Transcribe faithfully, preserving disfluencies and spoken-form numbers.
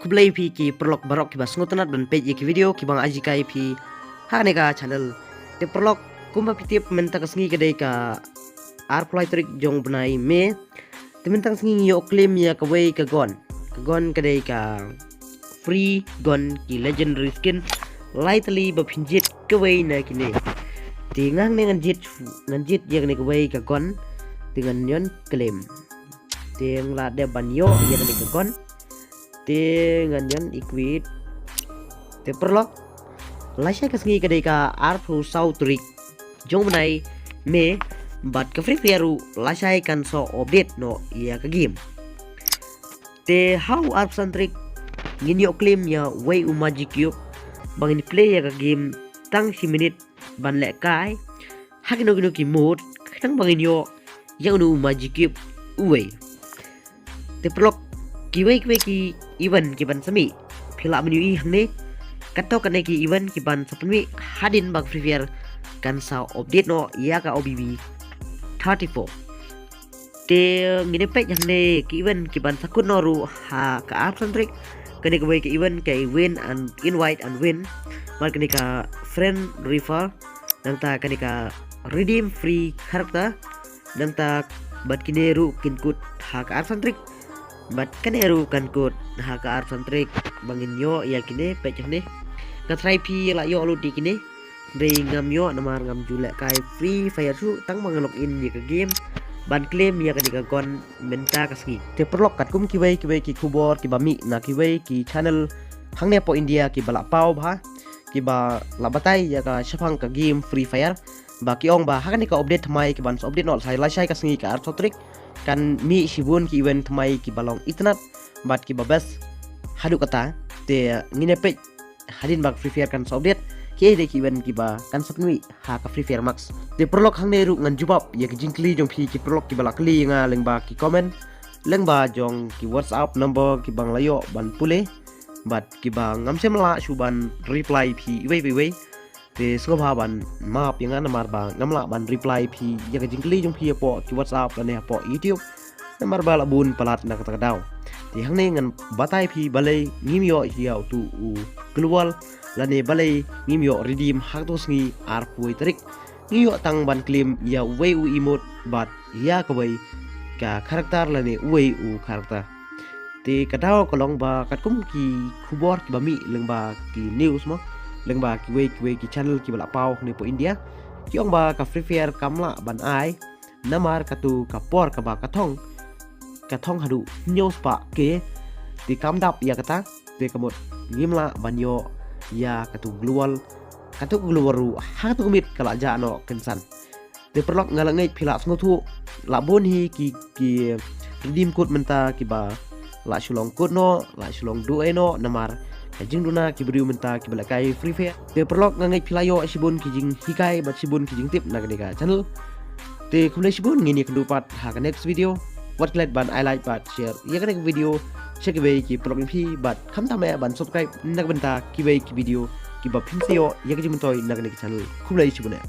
Khublei phi ki paralok baroh kiba sngewtynnat ban peit ïa ki video kiba nga ai jinghikai phi ha kane ka channel. Te paralok, kumba phi tip, mynta ka sngi ka dei ka arphew lai tarik jong u bnai May. Te mynta ka sngi ngi ïoh claim ïa kawei ka gun. Ka gun ka dei ka free gun, ki legendary skin lai tylli ba phin jied kawei na kine. Te nga hangne ngan jied, ngan jied ïa kane kawei ka gun. Te ngan ïoh claim. Te nga la dep ban ïoh ïa kane ka gun. Te ngan ïoh equip. Te paralok, lashai ka sngi ka dei ka arphew saw tarik jong u bnai May, bad ka Free Fire ruh lashai kan sa update noh ïa ka game. Te ha u arphew san tarik ngin ïoh claim ïa uwei u Magic Cube ba ngin play ïa ka game tang shi minit ban lehkai ha kino kino ki mode, khnang ba ngin ïoh ïa uno u Magic Cube uwei. Te paralok, kiwei kiwei ki event kiban sa mih, phi lah ban ïohi hangne. Kato kane ki event kiban sa pynmih hadien ba ka Free Fire kan sa update noh ïa ka O B B thirty-four. Te ngin ïa peit hangne ki event kiban sa kut noh ruh ha ka arphew san tarik. Kane kawei ka event ka win and invite and win. Bad kane ka friend refer. Nangta kane ka redeem free character. Nangta bad kine ruh kin kut ha ka arphew san tarik. Bad kane ruh kan kut ha ka arphew san tarik. Ba ngin ïoh ïa kine, peit hangne. Nga try phi la ïoh lut ïa kine. Hynrei ngam ïoh namar ngam ju lehkai Free Fire shuh, tang ba nga log in ïa ka game ban claim ïa kane ka gun mynta ka sngi. Te paralok, katkum kiwei kiwei ki khubor kiba mih na kiwei ki channel hangne hapoh India kiba la paw bha, kiba la batai ïa ka shaphang ka game Free Fire, ba ki ong ba ha kane ka update thymmai kiban sa update noh lashai lashai ka sngi ka arphew san tarik, kan mih shibun ki event thymmai kiba long itynnat bad kiba best haduh katta. Te ngin ïa peit hadien ba ka Free Fire kan sa update, kiei de ki event kiba kan sa pynmih ha ka Free Fire Max. Te paralok, hangne ruh ngan jubab ïa ki jingkylli jong phi ki paralok kiba la kylli ïa nga lyngba ki comment, lyngba jong ki WhatsApp number kiba nga la ïoh ban pule, bad kiba ngam shym lah shuh ban reply phi iwei pa iwei. Te sngewbha ban map ïa nga namar ba ngam lah ban reply phi ïa ka jingkylli jong phi hapoh ki WhatsApp lane hapoh YouTube. Namar ba la bun palat na kata ka daw. Te hangne ngan batai phi balei ngim ïoh ïa utu u global lane balei ngim ïoh redeem ha kato sngi arphew tarik. Ngi ïoh tang ban claim ïa uwei u emote bad ïa kawei ka character lane uwei u character. Te ka daw ka long ba katkum ki khubor kiba mih lyngba ki news mo, lyngba kiwei kiwei ki channel kiba la paw hangne hapoh India, ki ong ba ka Free Fire kam lah ban ai namar katu ka por kaba ka thong, ka thong haduh hynñiew spah K. Te kam dap ïa kata, te ka mut ngim lah ban ïoh ïa katu global, katu global ruh ha katu ka miet ka la jah noh kynsan. Te paralok, nga la ngeit phi la sngewthuh, la bun hi ki, ki redeem code mynta kiba la shu long kut noh, la shu long duh ei noh namar ka jingduna ki briew mynta kiba lehkai Free Fire. Te paralok, nga ngeit phi la ïoh shibun ki jinghikai bad shibun ki jingtip na kane ka channel. Te khublei shibun, ngin ïa kynduh pat ha ka next video. Wat klet ban ai like bad share ïa kane ka video sha kiwei ki paralok jong phi bad khamtam eh ban subscribe na ka bynta kiwei ki video kiba phin sa ïoh ïa ka jingmyntoi na kane ka channel. Khublei shibun eh.